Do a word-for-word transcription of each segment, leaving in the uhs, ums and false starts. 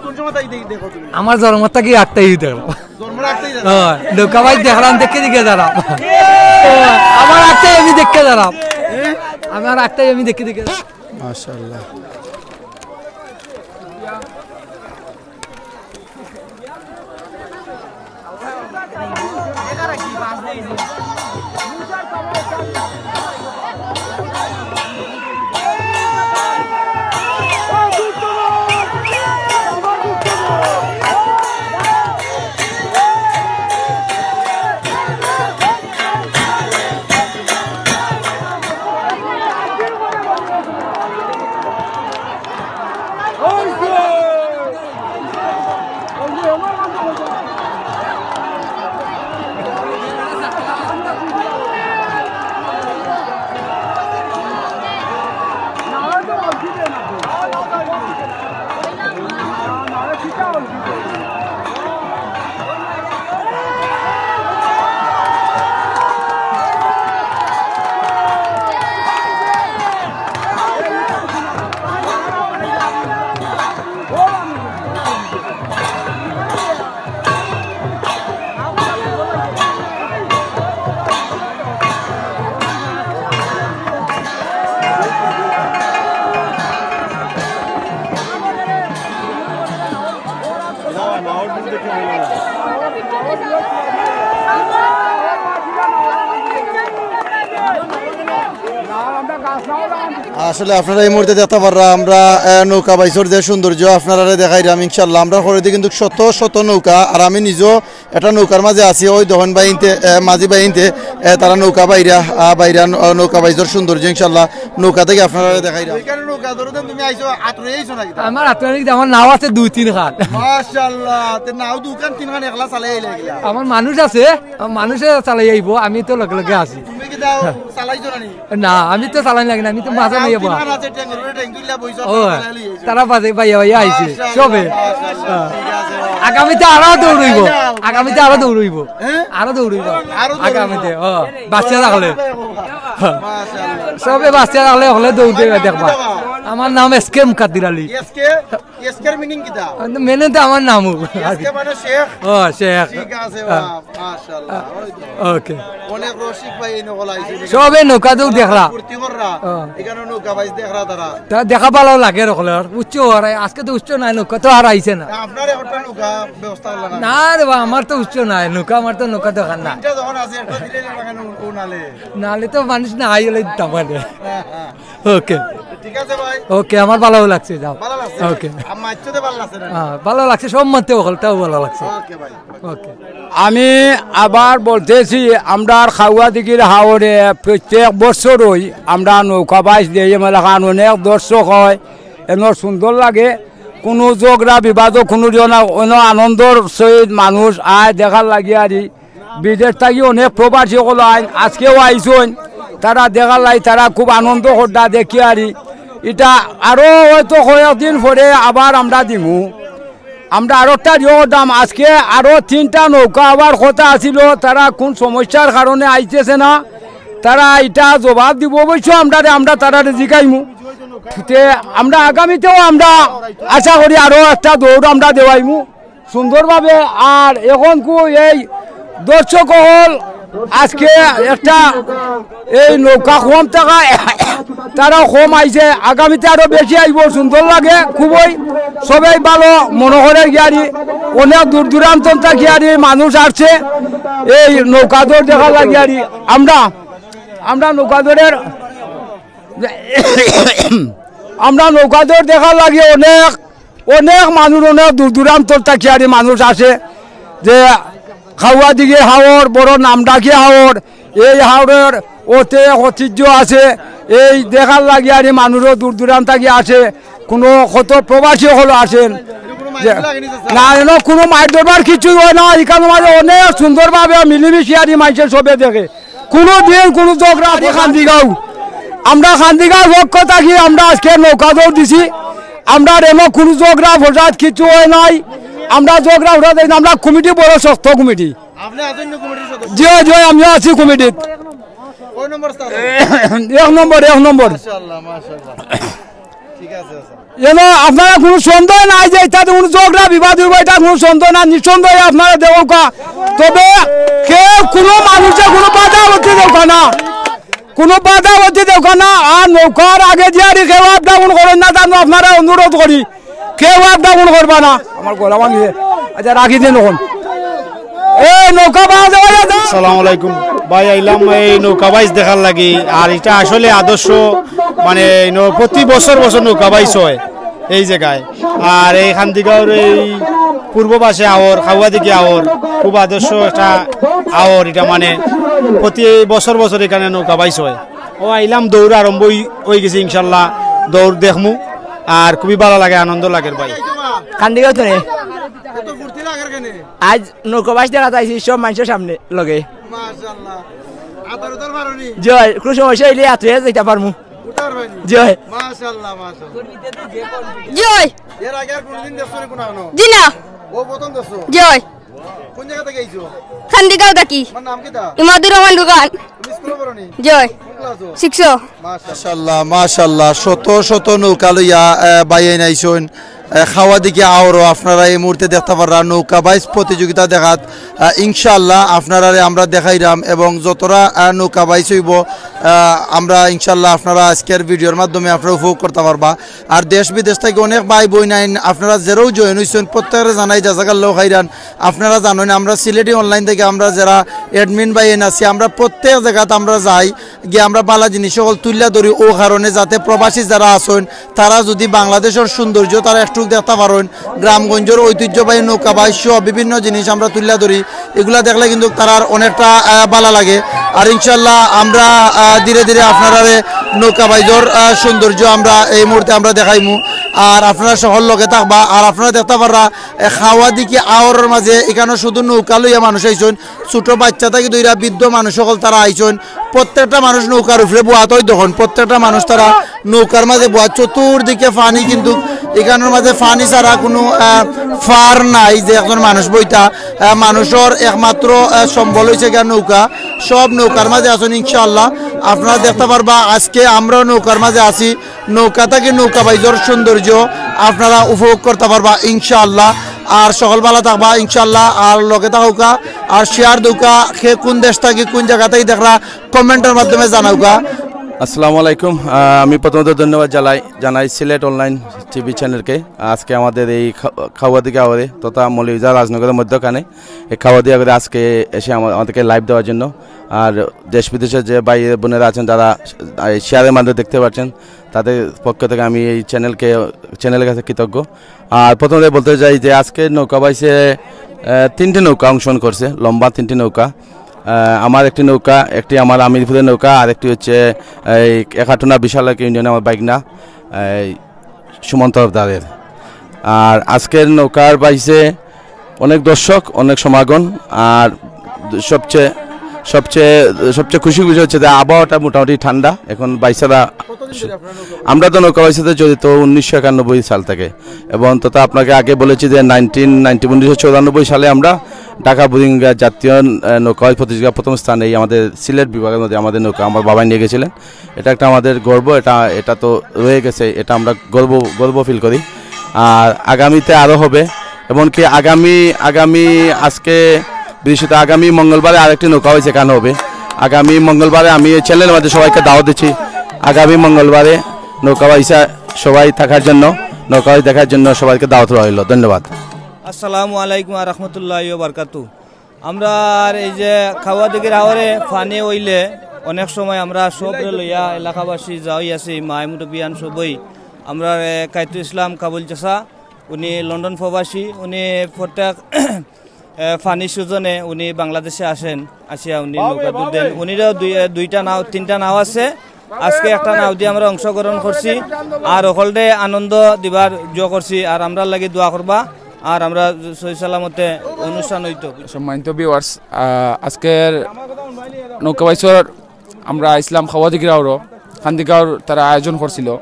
কোন সময় তাই দেখ-, দেখো তুমি? আমার জন্ম থাকি আটটাই দেখলাম। জন্ম রাখতেই দেখো? হ্যাঁ, নৌকা বাইছ দেখলাম, দেখি দেখি দাঁড়াম। আমার আটটাই আমি দেখি দাঁড়াম। হ্যাঁ? আমার আটটাই আমি দেখি দেখি দাঁড়াম। মাশাআল্লাহ। আসলে আপনারা এই মুহূর্তে দেখতা পাররা, আমরা, আহ, নৌকা বাইছর যে সৌন্দর্য আপনারারে দেখাইরাম। ইনশাআল্লাহ, আমরার করেদি কিন্তু শত শত নৌকা, আর আমি নিজেও একটা নৌকার মাঝে আছি। ওই দেখইন বাইনতে, আহ, মাঝি বাইনতে, আহ, তারা নৌকা বাইরা, আহ, বাইরা ন-, নৌকা বাইছর সৌন্দর্য ইনশাআল্লাহ নৌকা থাকি আপনারারে দেখাইরাম। এখানে নৌকা ধরো তো তুমি আইছো, আত্রে আইছো নাকি? আমার আত্রে নাকি, আমার নাও আছে দুই তিন খান। মাশাআল্লাহ, তে নাও দুই খান তিন খান একলা চালাই আইলা কিলা? আমার মানুষ আছে, আমার মানুষে চালাই আইবো, আমি তো লগে লগে আছি। তুমি কি দাও চালাইছো না নি? না, আমি তো চালাই লাগি না, আমি তো মাঝে আরো নিয়ে তিন বহা। খান আছে, ট্যাঙ্গর উপরে ট্যাঙ্ক তুলিয়া বইছো, ও, চালাই আইছো। তারা বাজে বাইয়া বাইয়া আইছে, মাশাআল্লাহ, সবে। মাশাআল্লাহ, হ্যাঁ। ঠিক আছে। আগামীতে আরো দৌড়ইবো, যাও। আগামীতে আরো দৌড়ইবো, হ্যাঁ? আরো দৌড়ইবো। আরো দৌড়ইবো। আগামীতে, ও, বাচ্চা থাকলে। মাশাআল্লাহ। সবে বাচ্চা থাকলে হলে দৌড় দিবা, দেখবা। আমার নাম S K Mukaddir Ali. S K? এস কের meaning কিতা? মানে তো আমার নামও। এস কে মানে শেখ? ও, শেখ। ঠিক আছে, হ্যাঁ। বাহ, মাশাআল্লাহ। ওই তো। ওকে। অনেক রসিক ভাই এই নকল আইছে। সবে নৌকা দৌড় দেখরা। ফুর্তি কররা। হ্যাঁ। এখানে নৌকা বাইছ দেখরা তারা। তা দেখা ভালো লাগে রকলের। উচ্চ হওয়ার, আজকে তো উচ্চ নাই, নৌকা তো আর আইছে না। তা আপনার একটা নৌকা ব্যবস্থা করলা না? না রে বা, আমার তো উচ্চ নাই, নৌকা, আমার তো নৌকা দরকার না। তিনটা যখন আছে, একটা দিলে না কেন ও নালে? নালে তো মানুষ না আইলে দিতাম পারে। হ্যাঁ, হ্যাঁ। ওকে। ঠিক আছে ভাই। ওকে, আমার ভালো লাগছে, যাও। ভালো লাগছে? ওকে। আমার ইচ্ছাতে ভালো লাগছে না? হ্যাঁ, ভালো লাগছে, সব মতে হকলটাও ভালো লাগছে। ওকে ভাই। ওকে। আমি আবার বলতেছি, আমরার খাওয়া দিঘির হাওরে প্রত্যেক বছরই আমরা নৌকা বাইছ দেই, মেলা খান অনেক দর্শক হয়, এন সুন্দর লাগে। কোনো ঝগড়া বিবাদও কোনো দিও না, অন আনন্দর সহিত মানুষ আয় দেখার লাগি আরি। বিদেশ থাকি অনেক প্রবাসী হকল আইন, আজকেও আইছইন, তারা দেখার লাগি, তারা খুব আনন্দ কররা দেখি আরি। ইটা আরো হয়তো কয়েকদিন পরে আবার আমরা দিমু। আমরা আরো একটা রিও দাম, আজকে আরো তিনটা নৌকা আবার কথা আছিল, তারা কোন সমস্যার কারণে আইতেছে না, তারা ইটা জবাব দিব অবশ্য আমরারে, আমরা তারারে জিগাইমু। তে আমরা আগামীতেও আমরা আশা করি আরো একটা দৌড় আমরা দেওয়াইমু। সুন্দরভাবে। আর এখন কু এই দর্শক হল আজকে একটা এই নৌকা কম থাকায় তারাও কম আইছে, আগামীতে আরো বেশি আইবো। সুন্দর লাগে খুবই, সবাই ভালো মনে করে গিয়ারি, অনেক দূর দূরান্ত থাকি আরি মানুষ আসছে এই নৌকা দৌড় দেখার লাগি আরি। আমরা আমরা নৌকা দৌড়ের আমরা নৌকা দৌড় দেখার লাগি অনেক অনেক মানুষ, অনেক দূর দূরান্ত থাকি আরি মানুষ আসে, যে খাওয়া দিঘির হাওর, বড় নাম ডাকি হাওর, এই হাওরের অতে এক ঐতিহ্য আছে, এই দেখার লাগি আরি মানুষও দূর দূরান্ত থাকি আসে, কোনো কত প্রবাসী হলো আসেন। যে, না, এনে কোনো মাইর দরবার কিছু হয় না, এখানে মাঝে অনেক সুন্দরভাবে মিলিমিশি আরি মাইনষে সবে দেখে। কোনো দিন কোনো ঝগড়া, আমি কান্দিগাঁও, আমরা কান্দিগাঁওর পক্ষ থাকি আমরা আজকে নৌকা দৌড় দিছি। আমরা রেমো কোনো ঝগড়া ফসাদ কিছু হয় নাই। আমরা ঝগড়া ফসাদ হয় না, আমরা কমিটি বড় শক্ত কমিটি। আপনি আছেন না কমিটির সদস্য? জি, জি, আমিও আছি কমিটিত। কয় নম্বর স্থান? এক নম্বর, এক নম্বর। মাশাআল্লাহ, মাশাআল্লাহ। ঠিক আছে, আচ্ছা। যেন আপনারা কোনো সন্দেহ নাই যে ইটাতে কোনো ঝগড়া বিবাদ অইবো, ইটা কোনো সন্দেহ না, নিঃসন্দেহে আপনারা দেখউক্কা। তবে কেউ কোনো মানুষে কোনো বাধা আপত্তি দেউক্কা না, কোনো বাধা আপত্তি দেউক্কা না। আর নৌকার আগে দিয়া আর কেউ আপ ডাউন করইন না, জানো আপনারা অনুরোধ করি, কেউ আপ ডাউন করবা না। আমার গলা ভাঙিয়ে, আচ্ছা, রাখি দিন এখন। এই নৌকা পাওয়া যাবে না তো? আসসালামু আলাইকুম ভাই, আইলাম এই নৌকা বাইচ দেখার লাগি। আর ইটা আসলে আদর্শ, মানে, নৌ-, প্রতি বছর বছর নৌকা বাইচ হয় এই জায়গায়। আর এই খান্দিগাঁওর এই পূর্ব পাশে আওর, খাওয়া দিকে আওর, খুব আদর্শ একটা আওর। ইটা মানে প্রতি বছর বছর এখানে নৌকা বাইচ হয়। ও আইলাম, দৌড় আরম্ভ অই-, অই গেছে ইনশাল্লাহ, দৌড় দেখমু। আর খুবই ভালা লাগে, আনন্দ লাগের ভাই। খান্দিগাঁও তো রে। আইজ নৌকা বাইচ দেখাত আইছি সব মানষর সামনে লগে। মাশাআল্লাহ। আতার উতার পারোনি? জি অয়, কোনো সমস্যা অইলে আতরে যাইতা পারমু। উতার পারোনি? জি অয়। মাশাআল্লাহ, মাশাআল্লাহ। জি অয়। এর আগে আর কোনোদিন দেখছো নি কোনো আনো? জি না। ও প্রথম দেখছো? জি অয়। কোন জায়গা থাকি আইছো? খান্দিগাঁও থাকি। তোমার নাম কিতা? ইমাদুর রহমান দোকান। তুমি স্কুলে পড়ো নি? জি অয়। কোন ক্লাসো? সিক্সো। মাশাআল্লাহ, মাশাআল্লাহ। শত শত নৌকা লইয়া, আহ, ভাইয়াইন আইছইন। আহ, খাওয়া দিকে আওরো আপনারা এই মুহূর্তে দেখতা পাররা নৌকা বাইচ প্রতিযোগিতা দেখাত। আহ, ইনশাআল্লাহ আপনারারে আমরা দেখাইরাম এবং যতরা, আহ, নৌকা বাইচ অইবো, আহ, আমরা ইনশাআল্লাহ আপনারা আজকের ভিডিওর মাধ্যমে আপনারা উপভোগ করতা পারবা। আর দেশ বিদেশ থাকি অনেক ভাই বইন আইন, আপনারা যেরাও জয়েন অইছইন, প্রত্যেকরে জানাই জাজাকাল্লাহ খাইরান। আপনারা জানইন, আমরা সিলেটি অনলাইন থাকি আমরা যেরা অ্যাডমিন ভাইয়াইন আছি, আমরা প্রত্যেক জাগাত আমরা যাই, গিয়া আমরা ভালা জিনিস অকল তুলিয়া ধরি। অউ কারণে যাতে প্রবাসী যেরা আছইন, তারা যুদি বাংলাদেশর সৌন্দর্য তারা একটুক দেখতা পারইন, গ্রামগঞ্জর ঐতিহ্যবাহী নৌকা বাইচ সহ বিভিন্ন জিনিস আমরা তুলিয়া ধরি, ইগুলা দেখলে কিন্তু তারার অনেকটা, আহ, ভালা লাগে। আর ইনশাআল্লাহ আমরা, আহ, ধীরে ধীরে আপনারারে নৌকা বাইচর, আহ, সৌন্দর্য আমরা এই মুহূর্তে আমরা দেখাইমু। আর আপনারা সকল লগে থাকবা। আর আপনারা দেখতা পাররা, এ, খাওয়া দিকে আওরর মাঝে ইখানো শুধু নৌকা লইয়া মানুষ আইছইন, ছোট বাইচ্চা থাকি ধইরা বৃদ্ধ মানুষ অকল তারা আইছইন। প্রত্যেকটা মানুষ নৌকার উপরে বওয়াত অয় দেখইন, প্রত্যেকটা মানুষ তারা নৌকার মাঝে বওয়াত। চতুর্দিকে পানি, কিন্তু ইখানর মাঝে পানি ছাড়া কুনু, আহ, ফার নাই যে একজন মানুষ বইতা। আহ, মানুষর একমাত্র, আহ, সম্বল অইছে গিয়া নৌকা। সব নৌকার মাঝে আছইন ইনশাআল্লাহ। আপনারা দেখতা পারবা আজকে আমরাও নৌকার মাঝে আছি। নৌকা থাকি নৌকা বাইচর সৌন্দর্য আপনারা উপভোগ করতা পারবা ইনশাআল্লাহ। আর সকল ভালা থাকবা ইনশাআল্লাহ। আর লগে থাকউক্কা, আর শেয়ার দেউক্কা, কে কুন দেশ থাকি কুন জাগা থাকি দেখরা কমেন্টর মাধ্যমে জানাউক্কা। আসসালামু আলাইকুম। আহ, আমি প্রথমত ধন্যবাদ জানাই, জানাই সিলেট অনলাইন টিভি চ্যানেলকে। আজকে আমাদের এই খা-, খাওয়া দিকে আওরে তথা মৌলভীবাজার রাজনগরের মধ্যখানে এই খাওয়া দিকে আওরে আজকে এসে আমা-, আমাদেরকে লাইভ দেওয়ার জন্য। আর দেশ বিদেশের যে ভাই বোনেরা আছেন, যারা এই শেয়ারের মাধ্যমে দেখতে পাচ্ছেন, তাদের পক্ষ থেকে আমি এই চ্যানেলকে, চ্যানেলের কাছে কৃতজ্ঞ। আর প্রথমত বলতে চাই যে আজকে নৌকা বাইচে, আহ, তিনটে নৌকা অংশগ্রহণ করছে, লম্বা তিনটে নৌকা। আহ, আমার একটি নৌকা, একটি আমার আমিরপুরের নৌকা, আর একটি হচ্ছে এই একাটুনা বিশালক ইউনিয়নে আমার ভাইগ্না, এই সুমন তরফদারের। আর আজকের নৌকার বাইচে অনেক দর্শক, অনেক সমাগম। আর সবচেয়ে, সবচেয়ে, সবচেয়ে খুশি বিষয় হচ্ছে যে আবহাওয়াটা মোটামুটি ঠান্ডা। এখন বাইচারা, আমরা তো নৌকা বাইচে জড়িত উনিশশো একানব্বই সাল থেকে, এবং তথা আপনাকে আগে বলেছি যে নাইনটিন নাইনটি, উনিশশো চুরানব্বই সালে আমরা ঢাকা বুড়িগঙ্গা জাতীয়, আহ, নৌকা বাইচ প্রতিযোগিতা প্রথম স্থানে এই আমাদের সিলেট বিভাগের মধ্যে আমাদের নৌকা আমার বাবাই নিয়ে গেছিলেন। এটা একটা আমাদের গর্ব, এটা, এটা তো রয়ে গেছে, এটা আমরা গর্ব, গর্ব ফিল করি। আর আগামীতে আরও হবে, এমনকি আগামী, আগামী আজকে বৃহস্পতি, আগামী মঙ্গলবারে আরেকটি নৌকা বাইচ এখানে হবে। আগামী মঙ্গলবারে আমি এই চ্যানেলের মাধ্যমে সবাইকে দাওয়াত দিচ্ছি, আগামী মঙ্গলবারে নৌকা বাইচে সবাই থাকার জন্য, নৌকা বাইচ দেখার জন্য সবাইকে দাওয়াত রইল। ধন্যবাদ। আসসালামু আলাইকুম ওয়া রাহমাতুল্লাহি ওয়া বারাকাতুহু। আমরার এই যে খাওয়া দিঘির আওরে পানি অইলে অনেক সময় আমরা সবরে লইয়া এলাকাবাসী যাই আছি, মাই মুরব্বিয়ান সবই। আমরার, এ, কাইতুল ইসলাম কাবুল চাচা, উনি লন্ডন প্রবাসী, উনি প্রত্যেক, এ, পানি সিজনে উনি বাংলাদেশে আসেন, আসিয়া উনি নৌকা দৌড় দেন। উনিরও দুই, এ, দুইটা নাও, তিনটা নাও আছে। আজকে একটা নাও দিয়া আমরা অংশগ্রহণ করছি, আর হকলরে আনন্দ দিবার জো করছি, আর আমরার লাগি দোয়া করবা, আর আমরা সহি সালামতে অনুষ্ঠান অইতো। সম্মানিত ভিউয়ার্স, আহ, আজকের নৌকা বাইচর আমরা ইসলাম খাওয়া দিঘির আওরো, খান্দিগাঁওর তারা আয়োজন করছিল,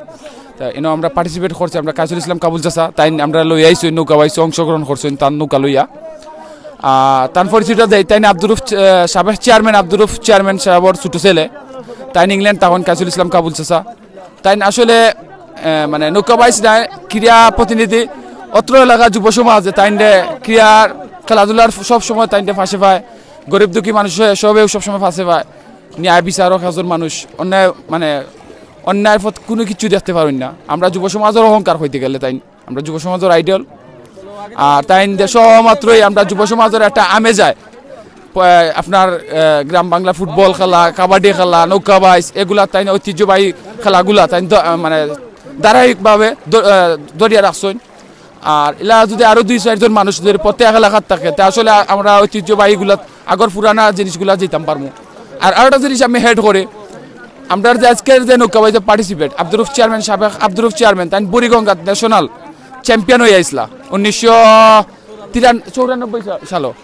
তা ইনো আমরা পার্টিসিপেট করছি, আমরা কাইসুল ইসলাম কাবুল চাচা, তাইন আমরারে লইয়া আইছইন, নৌকা বাইচো অংশগ্রহণ করছইন তান নৌকা লইয়া। আহ, তান পরিচয়টা দেই, তাইন আব্দুর রউফ, আহ, সাবেক চেয়ারম্যান আব্দুর রউফ চেয়ারম্যান সাহেবর ছোট ছেলে। তাইন ইংল্যান্ড থাকইন কাইসুল ইসলাম কাবুল চাচা। তাইন আসলে আহ, মানে নৌকা বাইছ নাই, ক্রীড়া প্রতিনিধি, অত্র এলাকার যুব সমাজে তাইনরে ক্রীড়ার, খেলাধুলার সব সময় তাইনরে পাশে পায়, গরিব দুঃখী মানুষে সবেও সবসময় পাশে পায়। ন্যায় বিচারক একজন মানুষ, অন্যায় মানে অন্যায়ের পথ কোনো কিছু দেখতে পারইন না। আমরা যুব সমাজের অহংকার হইতে গেলে তাইন, আমরা যুব সমাজের আইডল। আর তাইন দেশ মাত্রই আমরা যুব সমাজের একটা আমেজ আয়। প-, আপনার, আহ, গ্রাম বাংলা ফুটবল খেলা, কাবাডি খেলা, নৌকা বাইছ, এগুলা তাইন ঐতিহ্যবাহী খেলাগুলা তাইন দ-, আহ, মানে ধারাবাহিকভাবে দ-, আহ, ধরিয়া রাখছইন। আর ইলা যদি আরো দুই চাইরজন মানুষ যদি প্রত্যেক এলাকাত থাকে, তে আসলে আমরা ঐতিহ্যবাহীগুলা, আগর পুরানা জিনিসগুলা যেতাম পারমু। আর আরেকটা জিনিস আমি হেড করি, আমরার যে আজকের যে নৌকা বাইছে পার্টিসিপেট, আব্দুর রউফ চেয়ারম্যান, সাবেক আব্দুর রউফ চেয়ারম্যান, তাইন বুড়িগঙ্গাত ন্যাশনাল চ্যাম্পিয়ন হইয়া আইছলা উনিশশো তিরান-, চৌরানব্বই সা-, সালো,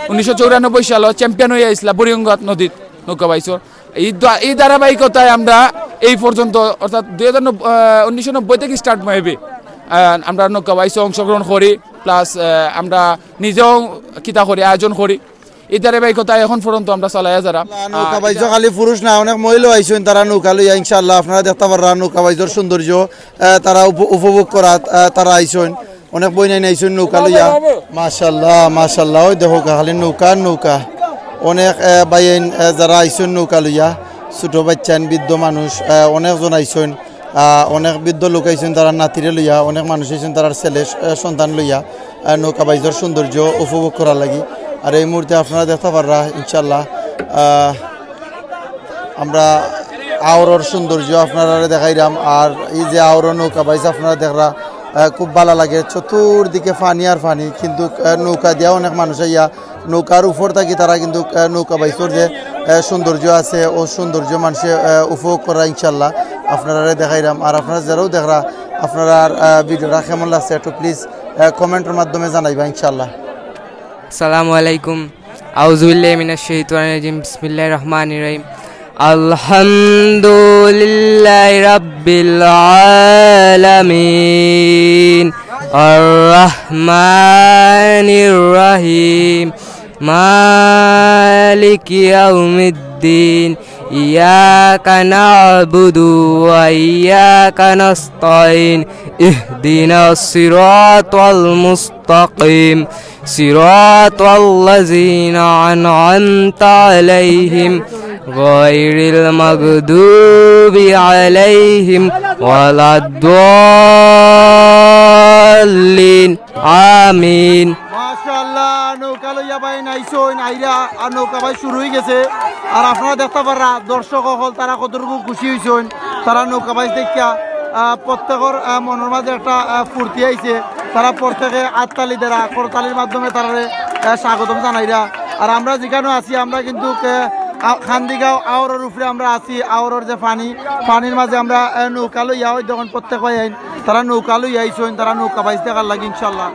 উনিশশো চৌরানব্বই সালো চ্যাম্পিয়ন হইয়া আইছলা বুড়িগঙ্গাত নদীত নৌকা বাইছর। এই দা-, এই ধারাবাহিকতায় আমরা এই পর্যন্ত, অর্থাৎ দুই হাজার নব্বই, আহ, উনিশশো নব্বই থেকে স্টার্ট মেবি, আহ, আমরা নৌকা বাইছে অংশগ্রহণ করি, প্লাস, আহ, আমরা নিজেও কিতা করি, আয়োজন করি। এই ধারাবাহিকতা এখন পর্যন্ত আমরা চালাইয়া যারা। নৌকা বাইছ খালি পুরুষ না, অনেক মহিলাও আইছইন, তারা নৌকা লইয়া, ইনশাআল্লাহ আপনারা দেখতা পাররা নৌকা বাইছর সৌন্দর্য, আহ, তারা উপ-, উপভোগ করা, আহ, তারা আইছইন, অনেক বইনাইন আইছইন নৌকা লইয়া। মাশাআল্লাহ, মাশাআল্লাহ, ওই দেখো খালি নৌকা, নৌকা। অনেক, আহ, বাইয়াইন, আহ, যারা আইছইন নৌকা লইয়া, ছোট বাচ্চাইন, বৃদ্ধ মানুষ, আহ, অনেকজন আইছইন। আহ, অনেক বৃদ্ধ লোক আইছইন তারার নাতিরে লইয়া, অনেক মানুষ আইছইন তারার ছেলে, আহ, সন্তান লইয়া, আহ, নৌকা বাইছর সৌন্দর্য উপভোগ করার লাগি। আর এই মুহূর্তে আপনারা দেখতা পাররা, ইনশাআল্লাহ, আহ, আমরা আওরর সৌন্দর্য আপনারারে দেখাইরাম। আর এই যে আওরর নৌকা বাইছ আপনারা দেখরা, আহ, খুব ভালা লাগে। চতুর্দিকে পানি আর পানি, কিন্তু, আহ, নৌকা দিয়া অনেক মানুষ আইয়া নৌকার উপর থাকি তারা কিন্তু, আহ, নৌকা বাইছর যে, আহ, সৌন্দর্য আছে, ও সৌন্দর্য মানুষে, আহ, উপভোগ করা ইনশাআল্লাহ আপনারারে দেখাইরাম। আর আপনারা যারাও দেখরা, আপনারার, আহ, ভিডিওটা কেমন লাগছে একটু প্লিজ, আহ, কমেন্টর মাধ্যমে জানাইবা ইনশাআল্লাহ। আসসালামু আলাইকুম। আউযু বিল্লাহি মিনাশ শাইতানির রাজিম। বিসমিল্লাহির রহমানির রহিম। আলহামদুলিল্লাহি রাব্বিল আলামিন। আর রহমানির রহিম। মালিকি ইয়াউমিদ্দিন। إياك نعبد وإياك نستعين. اهدنا الصراط المستقيم. صراط الذين أنعمت عليهم غير المغضوب عليهم ولا الضالين. آمين. মাশাআল্লাহ, নৌকা লইয়া বাইন আইছইন, আইরা আর নৌকা বাইছ শুরু হই গেছে। আর আপনারা দেখতা পাররা দর্শক অকল তারা কতটুকু খুশি হইছইন, তারা নৌকা বাইছ দেখিয়া, আহ, প্রত্যেকর, আহ, মনর মাঝে একটা, আহ, ফুর্তি আইছে। তারা প্রত্যেকে আততালি দেরা, করতালির মাধ্যমে তারারে, আহ, স্বাগতম জানাইরা। আর আমরা যেখানো আছি, আমরা কিন্তু, আহ, আ-, খান্দিগাঁও আওরর উপরে আমরা আছি। আওরর যে পানি, পানির মাঝে আমরা, আহ, নৌকা লইয়া ওই দেখইন প্রত্যেক বাইন তারা নৌকা লইয়া আইছইন, তারা নৌকা বাইছ দেখার লাগি ইনশাআল্লাহ।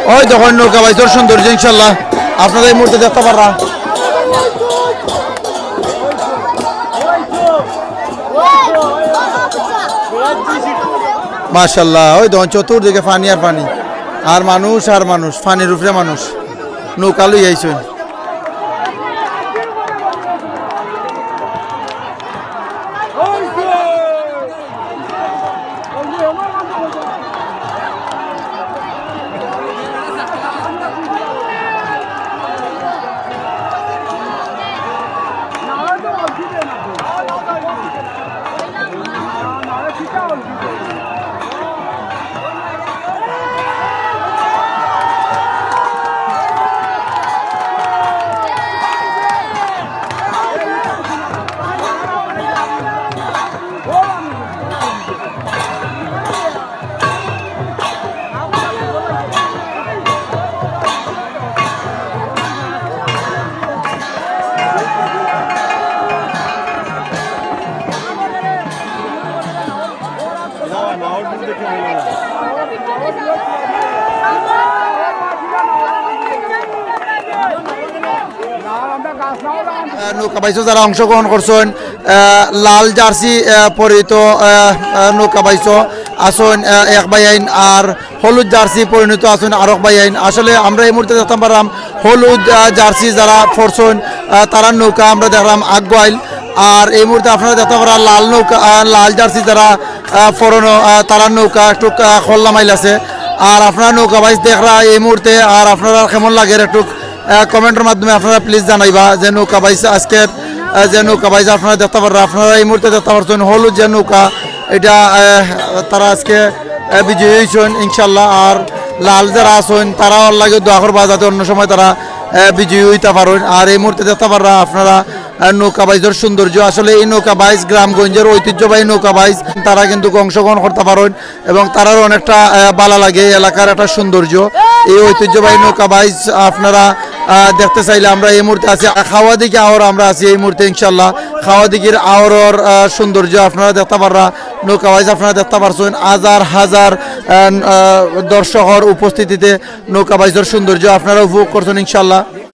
ওই দেখইন নৌকা বাইছর সৌন্দর্য ইনশাআল্লাহ আপনারা এই মুহূর্তে দেখতা পাররা। মাশাআল্লাহ, ওই দেখইন চতুর্দিকে পানি আর পানি, আর মানুষ আর মানুষ, পানির উপরে মানুষ, নৌকা লইয়া আইছইন। আহ, নৌকা বাইচও যারা অংশগ্রহণ করছইন, আহ, লাল জার্সি, আহ, পরিহিত, আহ, আহ, নৌকা বাইচও আছইন, আহ, এক ভাইয়াইন, আর হলুদ জার্সি পরিহিত আছইন আরক ভাইয়াইন। আসলে আমরা এই মুহূর্তে দেখতাম পারলাম হলুদ, আহ, জার্সি যারা পরছইন, আহ, তারার নৌকা আমরা দেখলাম আগুয়াইল। আর এই মুহূর্তে আপনারা দেখতাম পাররা লাল নৌকা, আহ, লাল জার্সি যারা, আহ, পরনো, আহ, তারার নৌকা একটু, আহ, খোল্লা মাইল আছে। আর আপনারা নৌকা বাইচ দেখরা এই মুহূর্তে, আর আপনারা কেমন লাগের একটু, আহ, কমেন্টর মাধ্যমে আপনারা প্লিজ জানাইবা যে নৌকা বাইচ আজকে, আহ, যে নৌকা বাইচ আপনারা দেখতাম পাররা, আপনারা এই মুহূর্তে দেখতাম পারছইন হলুদ যে নৌকা, এটা, আহ, তারা আজকে, আহ, বিজয়ী হইছইন ইনশাল্লাহ। আর লাল যারা আছইন তারাও আল্লাহকে দোয়া করবা যাতে অন্য সময় তারা, আহ, বিজয়ী হইতা পারইন। আর এই মুহূর্তে দেখতাম পাররা আপনারা, আহ, নৌকা বাইচর সৌন্দর্য। আসলে এই নৌকা বাইচ গ্রামগঞ্জের ঐতিহ্যবাহী নৌকা বাইচ, তারা কিন্তু অংশগ্রহণ করতা পারইন এবং তারারও অনেকটা, আহ, ভালা লাগে এই এলাকার একটা সৌন্দর্য। এই ঐতিহ্যবাহী নৌকা বাইচ আপনারা, আহ, দেখতে চাইলে আমরা এই মুহূর্তে আছি খাওয়া দিঘি আওর, আমরা আছি এই মুহূর্তে ইনশাল্লাহ খাওয়া দিঘির আওরর, আহ, সৌন্দর্য আপনারা দেখতাম পাররা। নৌকা বাইচ আপনারা দেখতাম পারছইন হাজার হাজার, আহ, আহ, দর্শকর উপস্থিতিতে নৌকা বাইচর সৌন্দর্য আপনারা উপভোগ করছইন ইনশাল্লাহ।